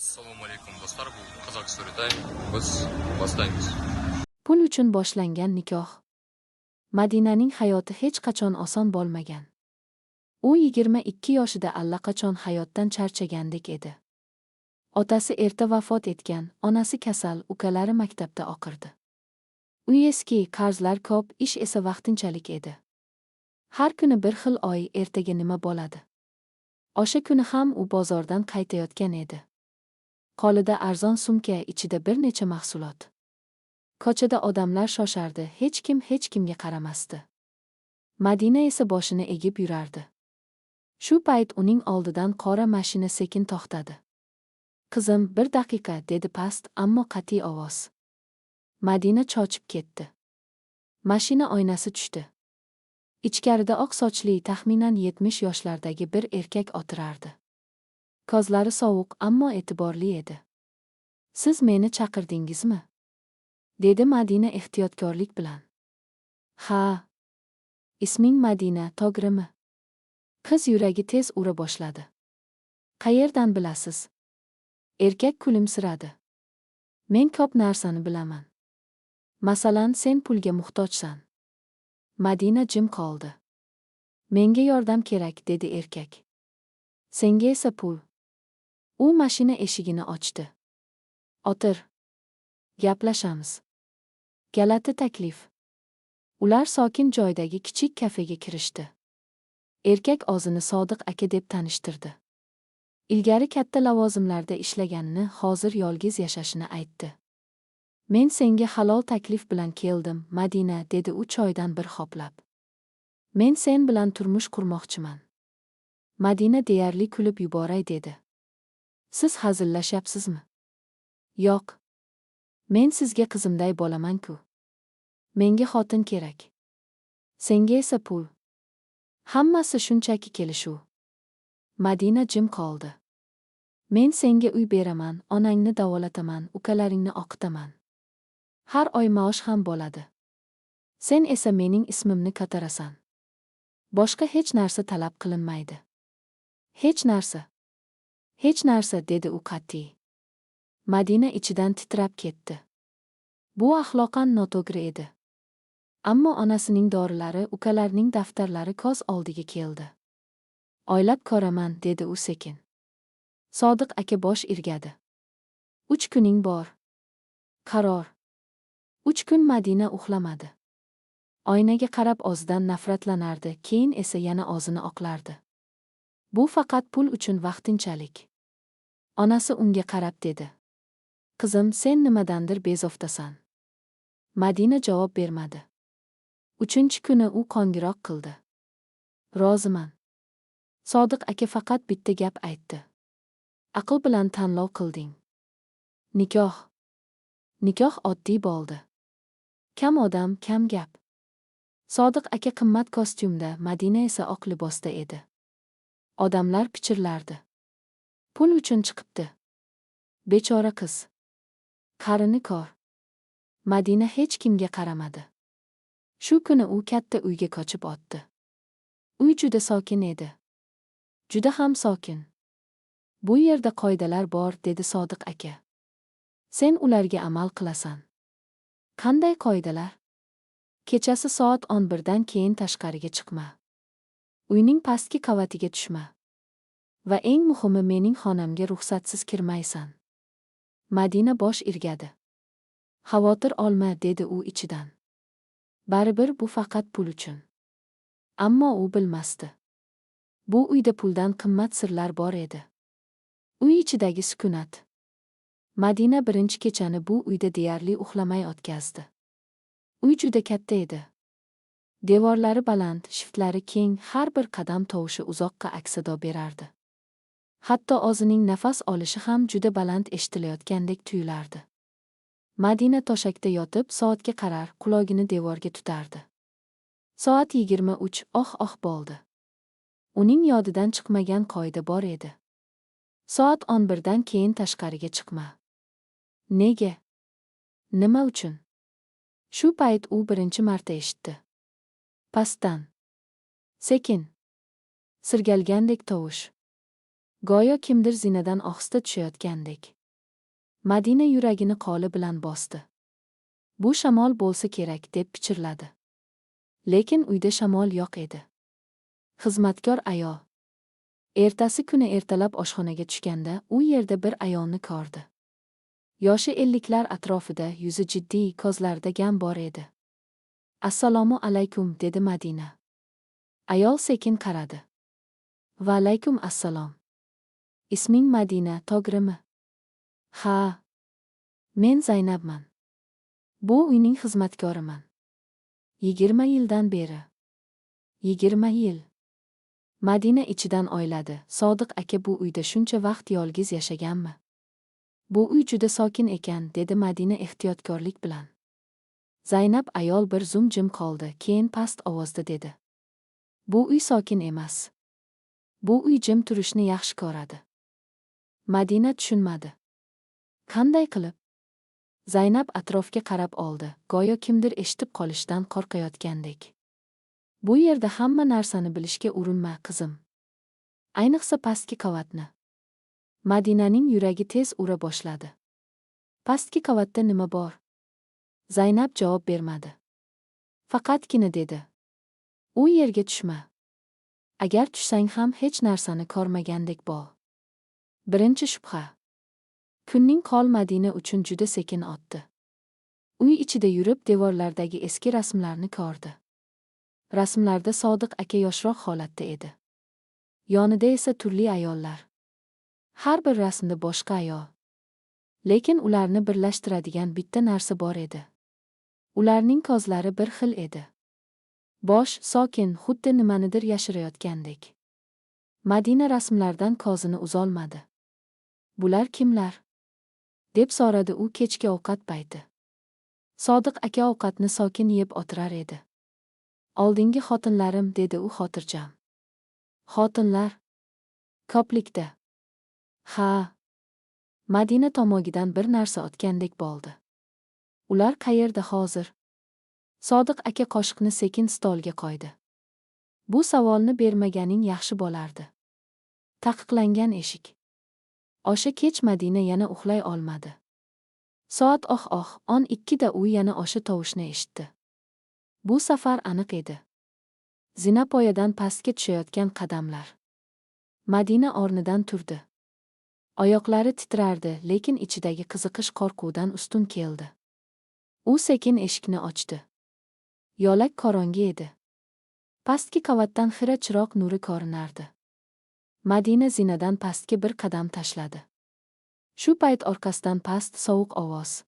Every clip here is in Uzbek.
Ассалаумағалейкум, достар! Бұл Қазақ Storytime. Біз бастаймыз. Pul uchun boshlangan nikoh. Madinaning hayoti hech qachon oson bo'lmagan. U 22 yoshida allaqachon hayotdan charchagandek edi. Otasi erta vafot etgan, onasi kasal, ukalari maktabda o'qirdi. Uy eski, qarzlar ko'p, ish esa vaqtinchalik edi. Har kuni bir xil oy, ertaga nima bo'ladi? O'sha kuni ham u bozordan qaytayotgan edi. Qo'lida arzon sumka, ichida bir necha mahsulot. Ko'chada odamlar shoshardi, hech kim hech kimga qaramasdi. Madina esa boshini egib yurardi. Shu payt uning oldidan qora mashina sekin to'xtadi. "Qizim, bir daqiqa", dedi past, ammo qat'iy ovoz. Madina cho'chib ketdi. Mashina oynasi tushdi. Ichkarida oq sochli, taxminan 70 yoshlardagi bir erkak o'tirardi. Ko'zlari sovuq, ammo e'tiborli edi. "Siz meni chaqirdingizmi?" dedi Madina ehtiyotkorlik bilan. "Ha. Isming Madina, to'g'rimi?" Qiz yuragi tez ura boshladi. "Qayerdan bilasiz?" Erkak kulimsiradi. "Men ko'p narsani bilaman. Masalan, sen pulga muhtojsan." Madina jim qoldi. "Menga yordam kerak", dedi erkak. "Senga esa pul." U mashina eshigini ochdi. "O'tir. Gaplashamiz." G'alati taklif. Ular sokin joydagi kichik kafega kirishdi. Erkak o'zini Sodiq aka deb tanishtirdi. Ilgari katta lavozimlarda ishlaganini, hozir yolg'iz yashashini aytdi. "Men senga halol taklif bilan keldim, Madina", dedi u choydan bir hoplab. "Men sen bilan turmush qurmoqchiman." Madina deyarli kulib yuboray dedi. "Siz hazillashyapsizmi?" "Yo'q. Men sizga qizimday bo'laman-ku. Menga xotin kerak. Senga esa pul. Hammasi shunchaki kelishuv." Madina jim qoldi. "Men senga uy beraman, onangni davolataman, ukalaringni o'qitaman. Har oy maosh ham bo'ladi. Sen esa mening ismimni ko'tarasan. Boshqa hech narsa talab qilinmaydi. Hech narsa. Hech narsa", dedi u qat'iy. Madina ichidan titrab ketdi. Bu axloqan noto'g'ri edi. Ammo onasining dorilari, ukalarining daftarlari ko'z oldiga keldi. "O'ylab ko'raman", dedi u sekin. Sodiq aka bosh irgadi. "3 kuning bor. Qaror." 3 kun Madina uxlamadi. Oynaga qarab o'zidan nafratlanardi, keyin esa yana o'zini oqlardi. Bu faqat pul uchun vaqtinchalik. Onasi unga qarab dedi: "Qizim, sen nimadandir bezovtasan." Madina javob bermadi. Uchinchi kuni u qo'ng'iroq qildi. "Roziman." Sodiq aka faqat bitta gap aytdi. "Aql bilan tanlov qilding." Nikoh. Nikoh oddiy bo'ldi. Kam odam, kam gap. Sodiq aka qimmat kostyumda, Madina esa oq libosda edi. Odamlar pichirlardi. "Pul uchun chiqibdi. Bechora qiz. Qarini ko'r." Madina hech kimga qaramadi. Shu kuni u katta uyga ko'chib o'tdi. Uy juda sokin edi. Juda ham sokin. "Bu yerda qoidalar bor", dedi Sodiq aka. "Sen ularga amal qilasan." "Qanday qoidalar?" "Kechasi soat 11 dan keyin tashqariga chiqma. Uyning pastki qavatiga tushma. Va eng muhimi, mening xonamga ruxsatsiz kirmaysan." Madina bosh irgadi. Xavotir olma, dedi u ichidan. Baribir bu faqat pul uchun. Ammo u bilmasdi. Bu uyda puldan qimmat sirlar bor edi. Uy ichidagi sukunat. Madina birinchi kechani bu uyda deyarli uxlamay o'tkazdi. Uy juda katta edi. Devorlari baland, shiftlari keng, har bir qadam tovushi uzoqqa aks-sado berardi. Hatto o'zining nafas olishi ham juda baland eshitilayotgandek tuyulardi. Madina to'shakda yotib, soatga qarar, qulog'ini devorga tutardi. Soat 23 oh oh bo'ldi. Uning yodidan chiqmagan qoida bor edi. Soat 11 dan keyin tashqariga chiqma. Nega? Nima uchun? Shu payt u birinchi marta eshitdi. Pastdan. Sekin. Sirgalgandek tovush. Go'yo kimdir zinadan ohista tushayotgandek. Madina yuragini qo'li bilan bosdi. Bu shamol bo'lsa kerak, deb pichirladi. Lekin uyda shamol yo'q edi. Xizmatkor ayol. Ertasi kuni ertalab oshxonaga tushganda u yerda bir ayolni ko'rdi. Yoshi 50lar atrofida, yuzi jiddiy, ko'zlarida g'am bor edi. "Assalomu alaykum", dedi Madina. Ayol sekin qaradi. "Va alaykum assalom. Isming Madina, to'g'rimi?" "Ha. Men Zaynabman. Bu uyning xizmatkoriman. 20 yildan beri." 20 yil. Madina ichidan o'yladi, Sodiq aka bu uyda shuncha vaqt yolg'iz yashaganmi? "Bu uy juda sokin ekan", dedi Madina ehtiyotkorlik bilan. Zaynab ayol bir zum jim qoldi, keyin past ovozda dedi. "Bu uy sokin emas. Bu uy jim turishni yaxshi ko'radi." Madina tushunmadi. Qanday qilib? Zaynab atrofga qarab oldi, go'yo kimdir eshitib qolishdan qo'rqayotgandek. "Bu yerda hamma narsani bilishga urinma, qizim. Ayniqsa pastki qavatni." Madinaning yuragi tez ura boshladi. Pastki qavatda nima bor? Zaynab javob bermadi. Faqatgina dedi. "U yerga tushma. Agar tushsang ham hech narsani ko'rmagandek bo'l." Birinchi shubha. Kunning qol Madina uchun juda sekin o'tdi. Uy ichida yurib devorlardagi eski rasmlarni ko'rdi. Rasmlarda Sodiq aka yoshroq holatda edi. Yonida esa turli ayollar. Har bir rasmda boshqa ayol. Lekin ularni birlashtiradigan bitta narsa bor edi. Ularning ko'zlari bir xil edi. Bosh, sokin, xuddi nimanidir yashirayotgandek. Madina rasmlardan ko'zini uzolmadi. "Bular kimlar?" deb so'radi u kechki ovqat payti. Sodiq aka ovqatni sokin yeb o'tirar edi. "Oldingi xotinlarim", dedi u xotirjam. "Xotinlar? Ko'plikda?" "Ha." Madina tomogidan bir narsa otgandek bo'ldi. "Ular qayerda hozir?" Sodiq aka qoshiqni sekin stolga qo'ydi. "Bu savolni bermaganing yaxshi bo'lardi." Taqiqlangan eshik. O'sha kech Madina yana uxlay olmadi. Soat 12:00da u yana o'sha tovushni eshitdi. Bu safar aniq edi. Zinapoyadan pastga tushayotgan qadamlar. Madina o'rnidan turdi. Oyoqlari titrardi, lekin ichidagi qiziqish qo'rquvdan ustun keldi. U sekin eshikni ochdi. Yo'lak qorong'i edi. Pastki qavatdan xira chiroq nuri ko'rinardi. Madina zinadan pastga bir qadam tashladi. Shu payt orqasidan past, sovuq ovoz.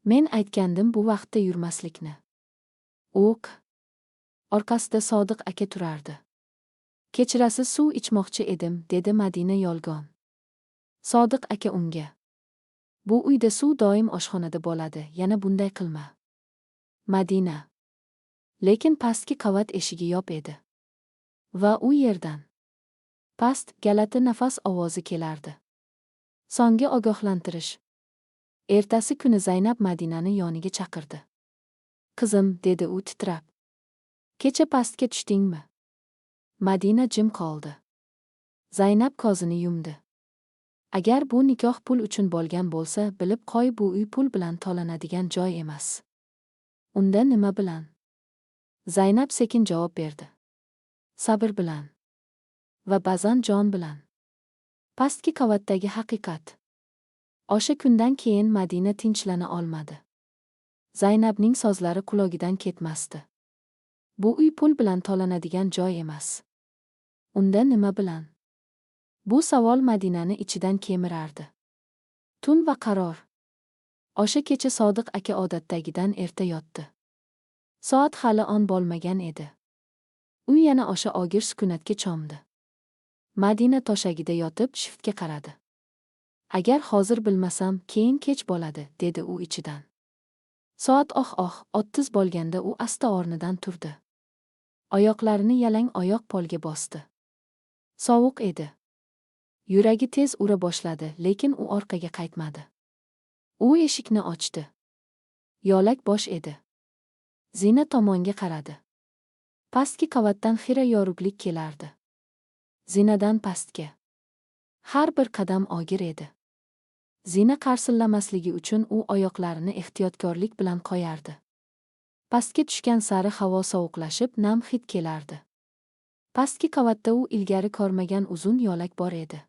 "Men aytgandim bu vaqtda yurmaslikni." O'q. Orqasida Sodiq aka turardi. "Kechirasiz, suv ichmoqchi edim", dedi Madina yolg'on. Sodiq aka unga. "Bu uyda suv doim oshxonada bo'ladi, yana bunday qilma." Madina. Lekin pastki qavat eshigi yop edi. Va u yerdan past, g'alati nafas ovozi kelardi. So'nggi ogohlantirish. Ertasi kuni Zaynab Madinani yoniga chaqirdi. "Qizim", dedi u titrab. "Kecha pastga tushdingmi?" Madina jim qoldi. Zaynab ko'zini yumdi. "Agar bu nikoh pul uchun bo'lgan bo'lsa, bilib qo'y, bu uy pul bilan to'lanadigan joy emas." "Unda nima bilan?" Zaynab sekin javob berdi. "Sabr bilan. Va ba'zan jon bilan." Pastki qavatdagi haqiqat. O'sha kundan keyin Madina tinchlana olmadi. Zaynabning so'zlari qulogidan ketmasdi. Bu uy pul bilan to'lanadigan joy emas. Unda nima bilan? Bu savol Madinani ichidan kemirardi. Tun va qaror. O'sha kecha Sodiq aka odatdagidan erta yotdi. Soat hali 10 bo'lmagan edi. U yana o'sha og'ir sukunatga cho'mdi. Madina to'shagida yotib shiftga qaradi. Agar hozir bilmasam, keyin kech bo'ladi, dedi u ichidan. Soat 00:30 bo'lganda u asta o'rnidan turdi. Oyoqlarini yalang oyoq polga bosdi. Sovuq edi. Yuragi tez ura boshladi, lekin u orqaga qaytmadi. U eshikni ochdi. Yo'lak bo'sh edi. Zina tomonga qaradi. Pastki qavatdan xira yorug'lik kelardi. Zinadan pastga. Har bir qadam og'ir edi. Zina qarsillamasligi uchun u oyoqlarini ehtiyotkorlik bilan qo'yardi. Pastga tushgan sari havo sovuqlashib, nam hid kelardi. Pastki qavatda u ilgari ko'rmagan uzun yo'lak bor edi.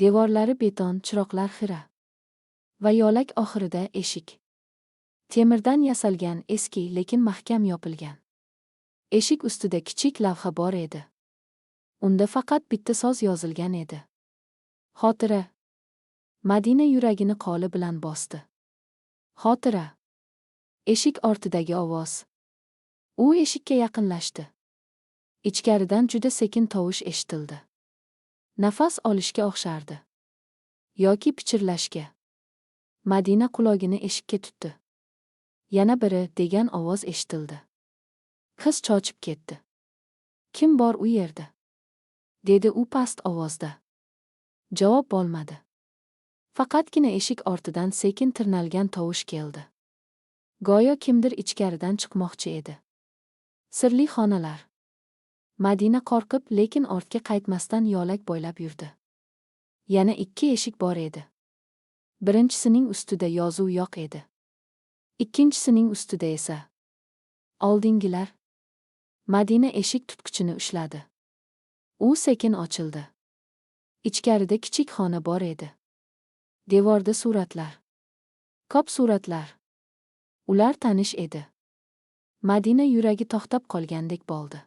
Devorlari beton, chiroqlar xira. Va yo'lak oxirida eshik. Temirdan yasalgan, eski, lekin mahkam yopilgan. Eshik ustida kichik lavha bor edi. Unda faqat bitta so'z yozilgan edi. Xotira. Madina yuragini qo'li bilan bosdi. Xotira. Eshik ortidagi ovoz. U eshikka yaqinlashdi. Ichkaridan juda sekin tovush eshitildi. Nafas olishga o'xshardi. Yoki pichirlashga. Madina qulog'ini eshikka tutdi. Yana biri degan ovoz eshitildi. Qiz cho'chib ketdi. Kim bor u yerda? Dedi u past ovozda. Javob bo'lmadi. Faqatgina eshik ortidan sekin tirnalgan tovush keldi. Go'yo kimdir ichkaridan chiqmoqchi edi. Sirli xonalar. Madina qo'rqib, lekin ortga qaytmasdan yo'lak bo'ylab yurdi. Yana ikki eshik bor edi. Birinchisining ustida yozuv yo'q edi. Ikkinchisining ustida esa oldingilar. Madina eshik tutqichini ushladi. U sekin ochildi. Ichkarida kichik xona bor edi. Devorda suratlar. Ko'p suratlar. Ular tanish edi. Madina yuragi to'xtab qolgandek bo'ldi.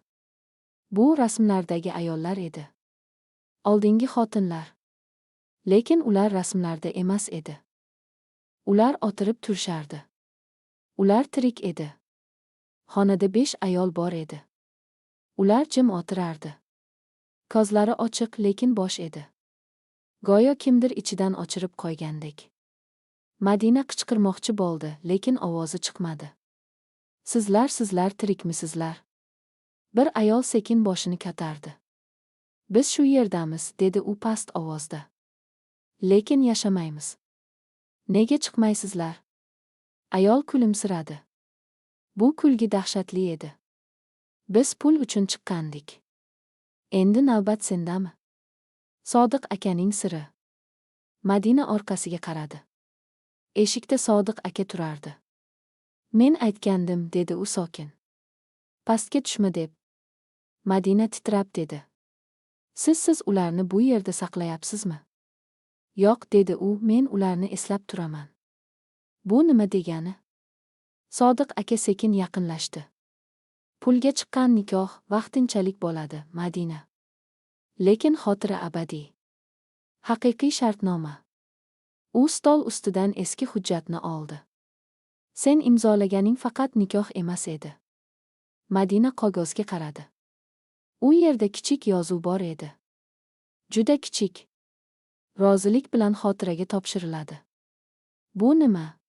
Bu rasmlardagi ayollar edi. Oldingi xotinlar. Lekin ular rasmlarda emas edi. Ular o'tirib turishardi. Ular tirik edi. Xonada 5 ayol bor edi. Ular jim o'tirardi. Ko'zlari ochiq, lekin bo'sh edi. Go'yo kimdir ichidan o'chirib qo'ygandek. Madina qichqirmoqchi bo'ldi, lekin ovozi chiqmadi. Sizlar, sizlar tirikmisizlar? Bir ayol sekin boshini ko'tardi. Biz shu yerdamiz, dedi u past ovozda. Lekin yashamaymiz. Nega chiqmaysizlar? Ayol kulimsiradi. Bu kulgi dahshatli edi. Biz pul uchun chiqqandik. Endi navbat sendami? Sodiq akaning siri. Madina orqasiga qaradi. Eshikda Sodiq aka turardi. Men aytgandim, dedi u sokin. Pastga tushma deb. Madina titrab dedi. Siz ularni bu yerda saqlayapsizmi? Yo'q, dedi u, men ularni eslab turaman. Bu nima degani? Sodiq aka sekin yaqinlashdi. Pulga chiqqan nikoh vaqtinchalik bo'ladi, Madina. Lekin xotira abadiy. Haqiqiy shartnoma. U stol ustidan eski hujjatni oldi. Sen imzolaganing faqat nikoh emas edi. Madina qog'ozga qaradi. U yerda kichik yozuv bor edi. Juda kichik. Rozilik bilan xotiraga topshiriladi. Bu nima?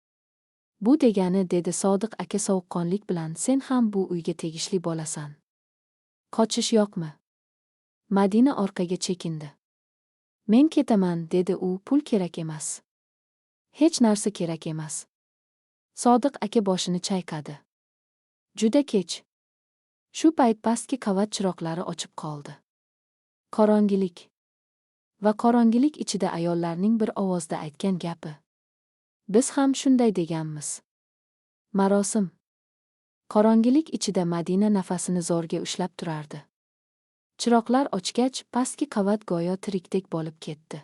Bu degani, dedi Sodiq aka sovuqqonlik bilan, sen ham bu uyga tegishli bo'lasan. Qochish yo'qmi? Madina orqaga chekindi. Men ketaman, dedi u, pul kerak emas. Hech narsa kerak emas. Sodiq aka boshini chayqadi. Juda kech. Shu payt pastki qavat chiroqlari ochib qoldi. Qorong'ilik. Va qorong'ilik ichida ayollarning bir ovozda aytgan gapi. Biz ham shunday deganmiz. Marosim. Qorong'ilik ichida Madina nafasini zo'rga ushlab turardi. Chiroqlar ochgach, pastki qavat go'yo tirikdek bo'lib ketdi.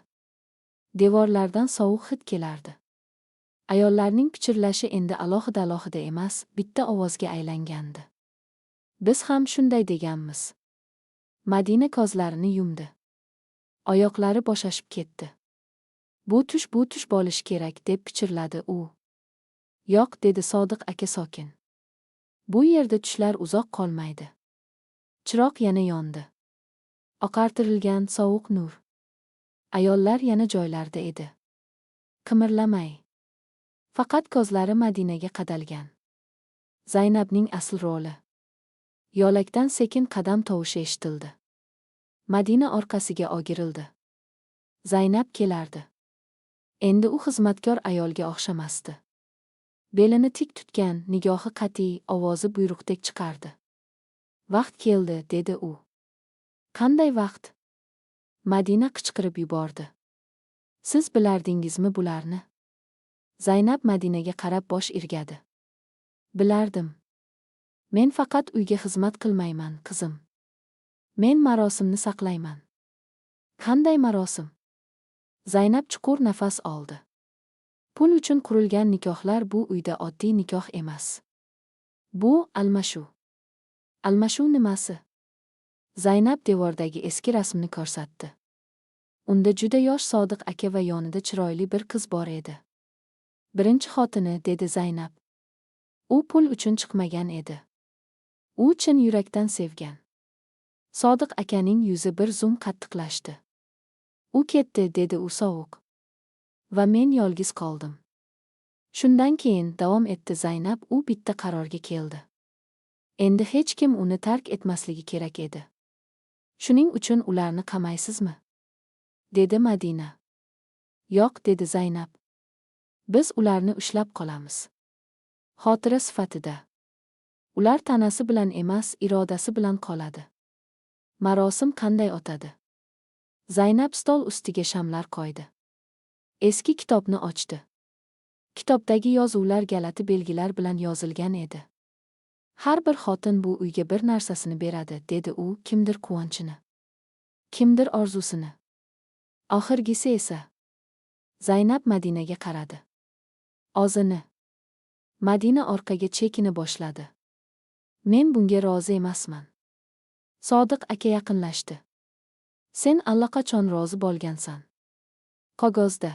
Devorlardan sovuq hid kelardi. Ayollarning pichirlashi endi alohida-alohida emas, bitta ovozga aylangandi. Biz ham shunday deganmiz. Madina ko'zlarini yumdi. Oyoqlari bo'shashib ketdi. Bu tush bo'lishi kerak, deb pichirladi u. Yo'q, dedi Sodiq aka sokin. Bu yerda tushlar uzoq qolmaydi. Chiroq yana yondi. Oqartirilgan sovuq nur. Ayollar yana joylarida edi. Qimirlamay. Faqat ko'zlari Madinaga qadalgan. Zaynabning asl roli. Yo'lakdan sekin qadam tovushi eshitildi. Madina orqasiga o'girildi. Zaynab kelardi. Endi u xizmatkor ayolga o'xshamasdi. Belini tik tutgan, nigohi qat'iy, ovozi buyruqdek chiqardi. Vaqt keldi, dedi u. Qanday vaqt? Madina qichqirib yubordi. Siz bilardingizmi bularni? Zaynab Madinaga qarab bosh irgadi. Bilardim. Men faqat uyga xizmat qilmayman, qizim. Men marosimni saqlayman. Qanday marosim? Zaynab chuqur nafas oldi. Pul uchun qurilgan nikohlar bu uyda oddiy nikoh emas. Bu almashuv. Almashuv nimasi? Zaynab devordagi eski rasmni ko'rsatdi. Unda juda yosh Sodiq aka va yonida chiroyli bir qiz bor edi. Birinchi xotini, dedi Zaynab. U pul uchun chiqmagan edi. U chin yurakdan sevgan. Sodiq akaning yuzi bir zum qattiqlashdi. U ketdi, dedi u sovuq. Va men yolg'iz qoldim. Shundan keyin, davom etdi Zaynab, u bitta qarorga keldi. Endi hech kim uni tark etmasligi kerak edi. Shuning uchun ularni qamaysizmi? Dedi Madina. Yo'q, dedi Zaynab. Biz ularni ushlab qolamiz. Xotira sifatida. Ular tanasi bilan emas, irodasi bilan qoladi. Marosim qanday o'tadi? Zaynab stol ustiga shamlar qo'ydi. Eski kitobni ochdi. Kitobdagi yozuvlar g'alati belgilar bilan yozilgan edi. Har bir xotin bu uyga bir narsasini beradi, dedi u, kimdir quvonchini, kimdir orzusini. Oxirgisi esa Zaynab Madinaga qaradi. O'zini. Madina orqaga chekina boshladi. Men bunga rozi emasman. Sodiq aka yaqinlashdi. Sen allaqachon rozi bo'lgansan. Qog'ozda.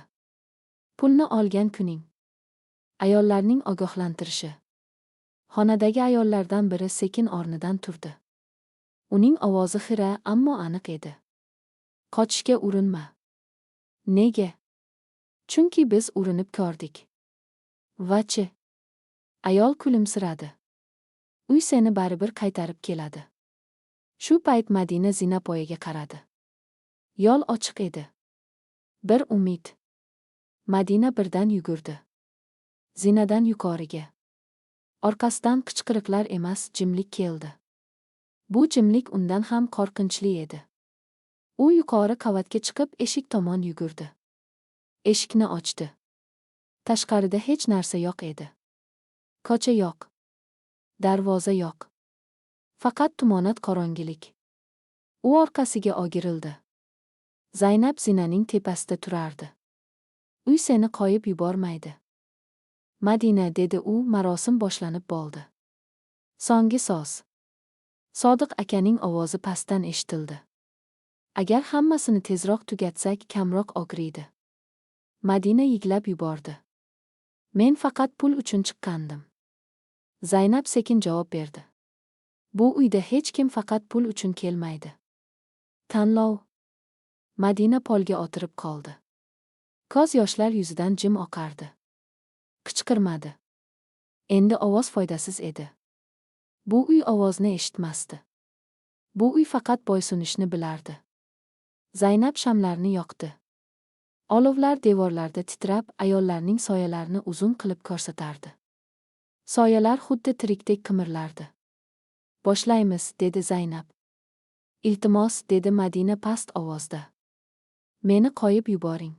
Pulni olgan kuning. Ayollarning ogohlantirishi. Xonadagi ayollardan biri sekin o'rnidan turdi. Uning ovozi xira, ammo aniq edi. Qochishga urinma. Nega? Chunki biz urinib ko'rdik. Va-chi? Ayol kulimsiradi. Uy seni baribir qaytarib keladi. Shu payt Madina zinapoyaga qaradi. Yo'l ochiq edi. Bir umid. Madina birdan yugurdi. Zinadan yuqoriga. Orqasidan qichqiriqlar emas, jimlik keldi. Bu jimlik undan ham qo'rqinchli edi. U yuqori qavatga chiqib, eshik tomon yugurdi. Eshikni ochdi. Tashqarida hech narsa yo'q edi. Ko'cha yo'q. Darvoza yo'q. Faqat tumonat qorong'ilik. U orqasiga o'girildi. Zaynab zinaning tepasida turardi. Uy seni qo'yib yubormaydi. Madina, dedi u, marosim boshlanib bo'ldi. So'nggi so'z. Sodiq akaning ovozi pastdan eshitildi. Agar hammasini tezroq tugatsak, kamroq og'riydi. Madina yig'lab yubordi. Men faqat pul uchun chiqqandim. Zaynab sekin javob berdi. Bu uyda hech kim faqat pul uchun kelmaydi. Tanlov. Madina polga o'tirib qoldi. Ko'z yoshlar yuzidan jim oqardi. Qichqirmadi. Endi ovoz foydasiz edi. Bu uy ovozni eshitmasdi. Bu uy faqat bo'ysunishni bilardi. Zaynab shamlarni yoqdi. Olovlar devorlarda titrab, ayollarning soyalarini uzun qilib ko'rsatardi. Soyalar xuddi tirikdek qimirlardi. Boshlaymiz, dedi Zaynab. Iltimos, dedi Madina past ovozda. Meni qo'yib yuboring.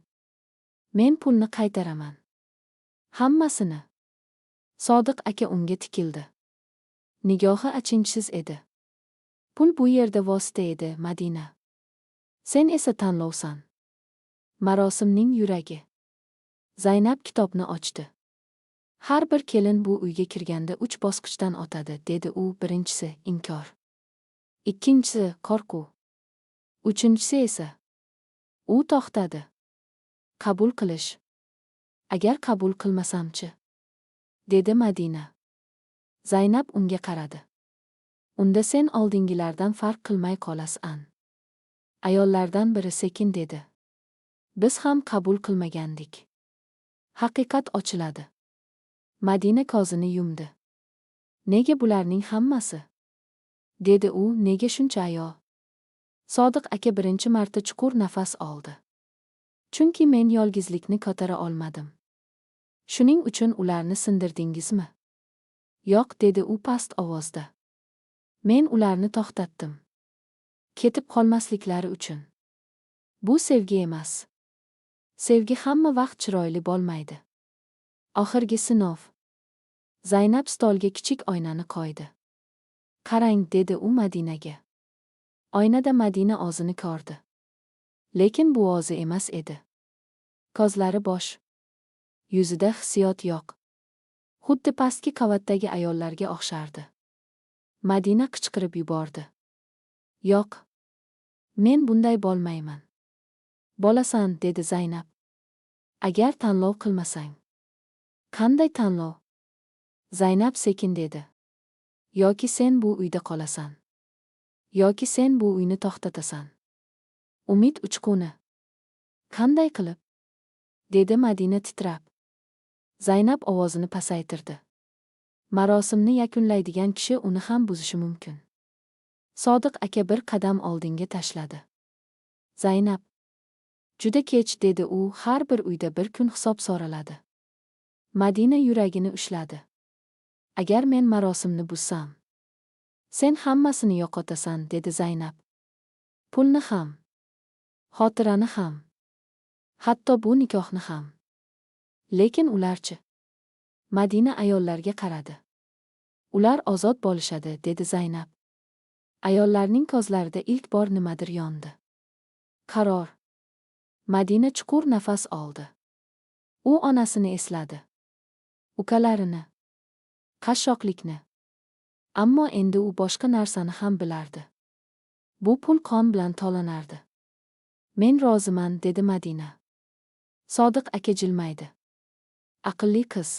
Men pulni qaytaraman. Hammasini. Sodiq aka unga tikildi. Nigohi achinchsiz edi. Pul bu yerda vosita edi, Madina. Sen esa tanlovsan. Marosimning yuragi. Zaynab kitobni ochdi. Har bir kelin bu uyga kirganda 3 bosqichdan o'tadi, dedi u. Birinchisi inkor. Ikkinchisi qo'rquv. Uchinchisi esa u to'xtadi. Qabul qilish. Agar qabul qilmasamchi? Dedi Madina. Zaynab unga qaradi. Unda sen oldingilardan farq qilmay qolasan. Ayollardan biri sekin dedi. Biz ham qabul qilmagandik. Haqiqat ochiladi. Madina ko'zini yumdi. Nega bularning hammasi? Dedi u, nega shuncha ayol? Sodiq aka birinchi marta chuqur nafas oldi. Chunki men yolg'izlikni ko'tara olmadim. Shuning uchun ularni sindirdingizmi? Yo'q, dedi u past ovozda. Men ularni to'xtatdim. Ketib qolmasliklari uchun. Bu sevgi emas. Sevgi hamma vaqt chiroyli bo'lmaydi. Oxirgi sinov. Zaynab stolga kichik oynani qo'ydi. "Qarang", dedi u Madinaga. Oynada Madina o'zini ko'rdi. Lekin bu o'zi emas edi. Ko'zlari bo'sh. Yuzida hissiyot yo'q. Xuddi pastki qavatdagi ayollarga o'xshardi. Madina qichqirib yubordi. "Yo'q. Men bunday bo'lmayman." "Bo'lasan", dedi Zaynab. "Agar tanlov qilmasang." "Qanday tanlov?" Zaynab sekin dedi. "Yoki sen bu uyda qolasan, yoki sen bu uyni to'xtatasan." Umid uchquni. "Qanday qilib?" dedi Madina titrab. Zaynab ovozini pasaytirdi. "Marosimni yakunlaydigan kishi uni ham buzishi mumkin." Sodiq aka bir qadam oldinga tashladi. "Zaynab. Juda kech", dedi u, "har bir uyda bir kun hisob so'raladi." Madina yuragini ushladi. "Agar men marosimni buzsam, sen hammasini yo'qotasan", dedi Zaynab. "Pulni ham, xotirani ham, hatto bu nikohni ham. Lekin ularchi?" Madina ayollarga qaradi. "Ular ozod bo'lishadi", dedi Zaynab. Ayollarning ko'zlarida ilk bor nimadir yondi. Qaror. Madina chuqur nafas oldi. U onasini esladi. Ukalarini. Qashshoqlikni. Ammo endi u boshqa narsani ham bilardi. Bu pul qon bilan to'lanardi. "Men roziman", dedi Madina. Sodiq aka jilmaydi. "Aqlli qiz."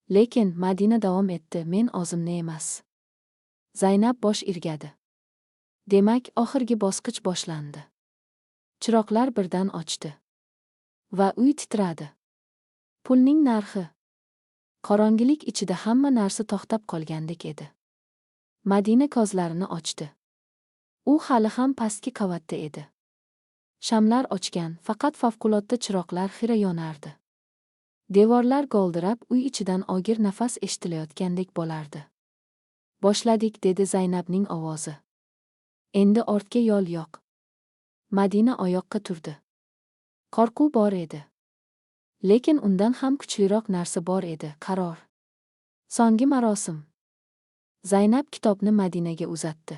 "Lekin", Madina davom etdi, "men o'zimni emas." Zaynab bosh irgadi. Demak, oxirgi bosqich boshlandi. Chiroqlar birdan ochdi. Va uy titradi. Pulning narxi. Qorong'ilik ichida hamma narsa to'xtab qolgandek edi. Madina ko'zlarini ochdi. U hali ham pastki qavatda edi. Shamlar o'chgan, faqat favqulodda chiroqlar xira yonardi. Devorlar g'oldirab, uy ichidan og'ir nafas eshitilayotgandek bo'lardi. "Boshladik", dedi Zaynabning ovozi. "Endi ortga yo'l yo'q." Madina oyoqqa turdi. Qo'rquv bor edi. Lekin undan ham kuchliroq narsa bor edi, qaror. So'nggi marosim. Zaynab kitobni Madinaga uzatdi.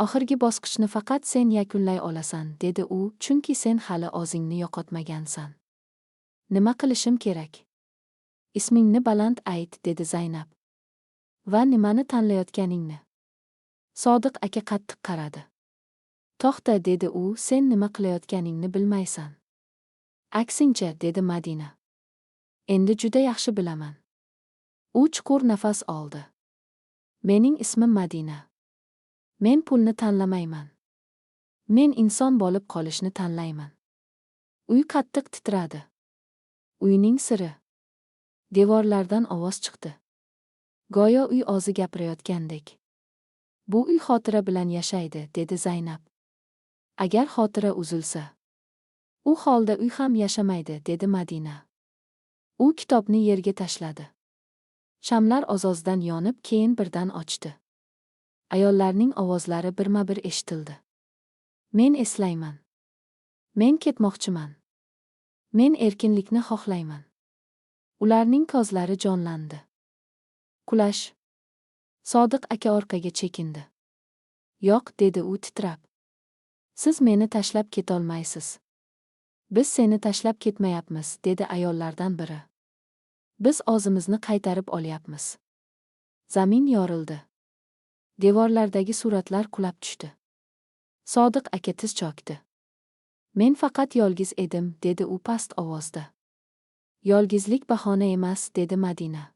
"Oxirgi bosqichni faqat sen yakunlay olasan", dedi u, "chunki sen hali o'zingni yo'qotmagansan." "Nima qilishim kerak?" "Ismingni baland ayt", dedi Zaynab. "Va nimani tanlayotganingni." Sodiq aka qattiq qaradi. "To'xta", dedi u, "sen nima qilayotganingni bilmaysan." "Aksincha", dedi Madina. "Endi juda yaxshi bilaman." U chuqur nafas oldi. "Mening ismim Madina. Men pulni tanlamayman. Men inson bo'lib qolishni tanlayman." Uy qattiq titradi. Uyning siri. Devorlardan ovoz chiqdi. Go'yo uy o'zi gapirayotgandek. "Bu uy xotira bilan yashaydi", dedi Zaynab. "Agar xotira uzilsa, u holda uy ham yashamaydi", dedi Madina. U kitobni yerga tashladi. Shamlar oz-ozdan yonib, keyin birdan ochdi. Ayollarning ovozlari birma-bir eshitildi. "Men eslayman. Men ketmoqchiman. Men erkinlikni xohlayman." Ularning ko'zlari jonlandi. Qulash. Sodiq aka orqaga chekindi. "Yo'q", dedi u titrab. "Siz meni tashlab ketolmaysiz." "Biz seni tashlab ketmayapmiz", dedi ayollardan biri. "Biz o'zimizni qaytarib olyapmiz." Zamin yorildi. Devorlardagi suratlar qulab tushdi. Sodiq aka tiz cho'kdi. "Men faqat yolg'iz edim", dedi u past ovozda. "Yolg'izlik bahona emas", dedi Madina.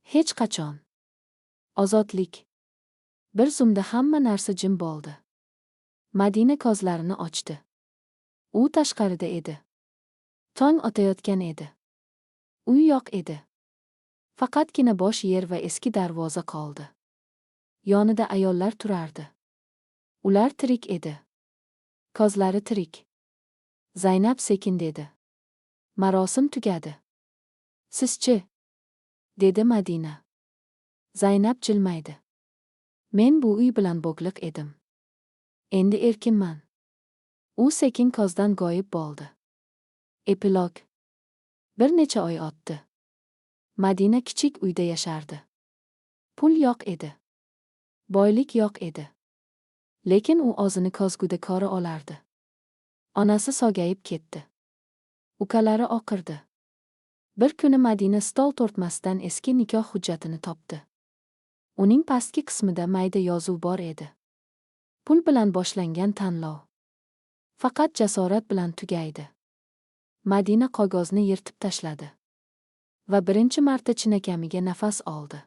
"Hech qachon." Ozodlik. Bir zumda hamma narsa jim bo'ldi. Madina ko'zlarini ochdi. U tashqarida edi. Tong otayotgan edi. Uy yo'q edi. Faqatgina bo'sh yer va eski darvoza qoldi. Yonida ayollar turardi. Ular tirik edi. Ko'zlari tirik. Zaynab sekin dedi. "Marosim tugadi. Sizchi?" dedi Madina. Zaynab jilmaydi. "Men bu uy bilan bog'liq edim. Endi erkinman." U sekin ko'zdan g'oyib bo'ldi. Epilog. Bir necha oy o'tdi. Madina kichik uyda yashardi. Pul yo'q edi. Boylik yo'q edi. Lekin u o'zini ko'zguda ko'ra olardi. Onasi sog'ayib ketdi. Ukalari o'qirdi. Bir kuni Madina stol tortmasidan eski nikoh hujjatini topdi. Uning pastki qismida mayda yozuv bor edi. Pul bilan boshlangan tanlov faqat jasorat bilan tugaydi. Madina qog'ozni yirtib tashladi va birinchi marta chinakamiga nafas oldi.